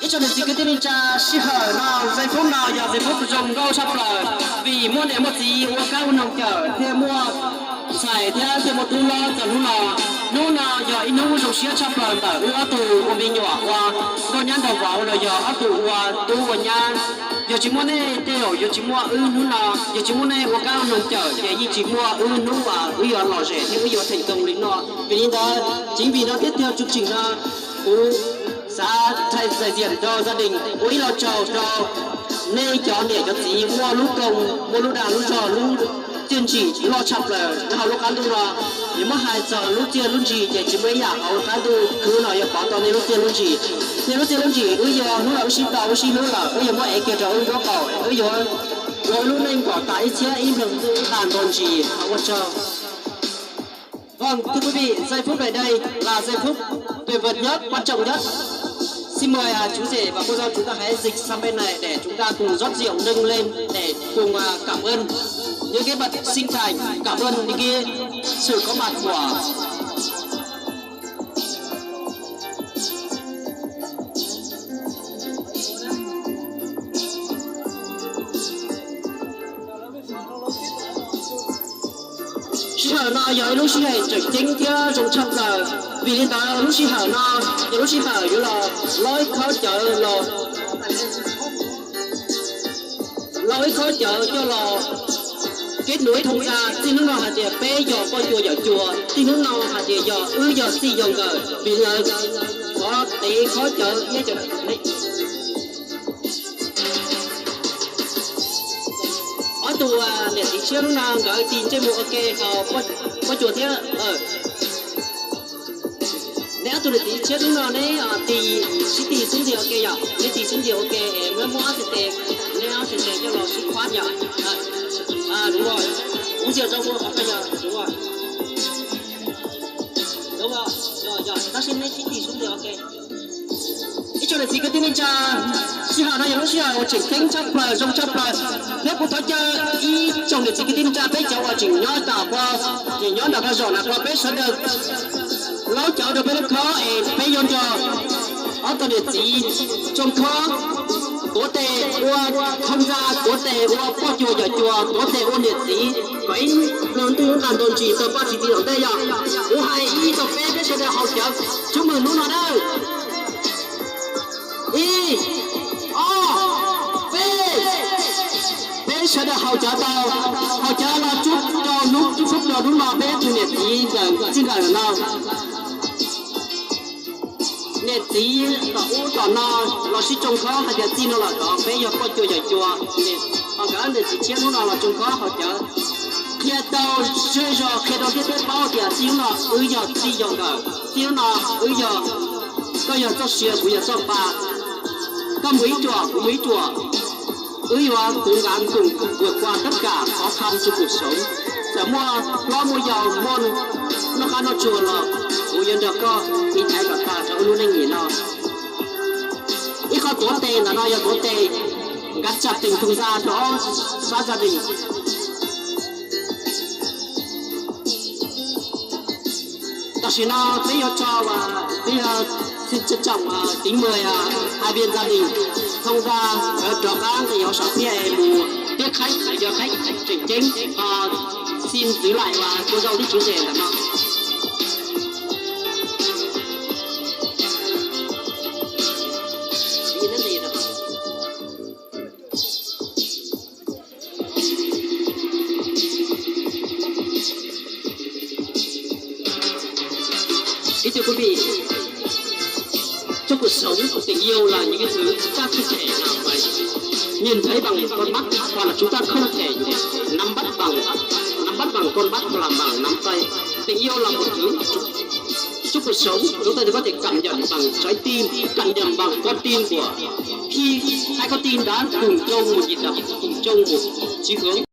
Ib tsoom niam txiv kwv tij neej tsa, sij hawm no, zais phub no yog zais phub zoo nkauj tshaj plaws, vim muaj niam muaj txiv ua kab ua noog cawm thiaj muaj ntxhais thiab thiaj muaj tub hlob txog hnub no. Hnub no yog ib hnub zoo siab tshaj plaws ntawm wb ob tug ua me nyuam ua nkauj nyab nraug vauv los yog ob tug ua tub ua nyab. Yog tsis muaj nej tej zaum yuav tsis muaj wb hnub no, yog tsis muaj nej ua kab ua noog cawm ces yeej tsis muaj wb hnub uas wb yuav lom zem thiab wb yuav theem koom li no. Vim li ntawd, chính vì nó tiếp theo chương trình no, kuv xav thay đại diện cho gia đình ua ib lo tsaug rau nej cov niam cov txiv muaj lub koob, muaj lub dag lub zog, lub txiaj ntsim loj tshaj plaws rau hauv lub qab ntuj no. Yog muab hais txog lub txiaj lub ntsim ces tsis muaj ib yam hauv lub qab ntuj khwb no yuav pov tau nej lub txiaj lub ntsim. Nej lub txiaj lub ntsim wb yog hnub no wb sib tau wb sib hlub lawm, wb yuav muab ev kiag rau wb nraub qaum, wb yuav ua wb lub neej kom tas ib txhiab ib nplog ntuj ib qag nto ntsis. Ua tsaug. Vâng, thưa quý vị, giây phút này đây là giây phút tuyệt vời nhất, quan trọng nhất. Xin mời à, chú rể và cô dâu chúng ta hãy dịch sang bên này để chúng ta cùng rót rượu nâng lên để cùng à, cảm ơn những cái bậc sinh thành, cảm ơn những cái sự có mặt của Sij hawm no yog ib lub sij hawm tseem ceeb thiab zoo tshaj plaws. Vim li ntawd lub sij hawm no yog lub sij hawm yuav los laub ib khob cawv los, laub ib khob cawv coj los kev nuav ib thoo xa. Txij hnub no hais tias peb yog poj cua yawm cua, txij hnub no hais tias yog wb yog txij yog nkawm, vim lawv qhov tev khob cawv thiab cov Ob tug niam txiv tshiab hnub no nkawd tig ntsej muag ua ke hos poj cua thiab. Neb ob tug niam txiv tshiab hnub no neb tig sib tig xub ntiag ua ke yom, neb tig xub ntiag ua ke es muab muab ob txhais tes, neb ob txhais tes coj los sib khuab yom. Đúng rồi, uống rượu rau vua có cái giờ, đúng rồi. Đúng rồi, rồi, rồi, tab sis neb sib tig xub ntiag ua ke. Ib tsoom niam txiv kwv tij neej tsa, sij hawm no yog lub sij hawm uas tseem ceeb tshaj plaws zoo tshaj plaws. Thiab kuv thov caw ib tsoom niam txiv kwv tij neej tsa peb cov uas tseem nyob tom qhov, tseem nyob ntawm qhov zos na, peb sawv daws laub cawv rau peb lub khob es peb yuav nrog ob tug niam txiv tsoo khob, tuav tes ua thoo za, tuav tes ua poj cua yawm cua, tuav tes ua niam txiv, kom ib nplog ntuj ib qag nto ntsis tau paj tsis txiv tom ntej yom. Kuv hais ib rau peb, peb sawv daws haus cawv, chúc mừng hnub no nawb. Ib, ob, peb. Peb sawv daws haus cawv tau, haus cawv los chúc rau hnub, chúc phúc rau hnub no peb tus niam txiv nkawm txij nkawm no. Niam txiv tom ub tom no los sib tsoo khob hais tias txij no los tod peb yog poj cua yawm cua. Ho nkawd niam txiv tshiab hnub no los tsoo khob haus cawv qhia tau zej zog, qhia rau peb paub tias txij hnub no wb yog txij yog nkawm, txij hnub no wb yog, koj yog txoj sia kuv yog txoj pa, koj mus ib ruam kuv mus ib ruam. Wb yuav kuv nkav nkoos vượt qua tất cả khó khăn trong cuộc sống. Txawm muaj hlob muaj yau, muaj noj qab noj tsuag los kuv yuav nrog koj tiv thaiv kom tag rau wb lub neej nim no. Ib qho tuav tes ntawm no yog tuav tes nkav tsam teem thoo za rov sab za dees. Tam sim no peb yuav tso, peb yuav xin trân trọng kính mời hai bên gia đình thông qua cov rov qab nqi hauv saum thiaj mus tiếp khách, cov khách tseem ceeb, xin giữ lại cô dâu với chú rể ntawm no. Kính thưa quý vị, trong cuộc sống, tình yêu là những cái thứ chúng ta không thể nào mà nhìn thấy bằng con mắt, hoặc là chúng ta không thể nắm bắt bằng, nắm bắt bằng con mắt hoặc là bằng nắm tay. Tình yêu là một thứ trong cuộc sống chúng ta có thể cảm nhận bằng trái tim, cảm nhận bằng con tim của, khi hai con tim đã cùng chung một nhịp đập, cùng chung một chí hướng.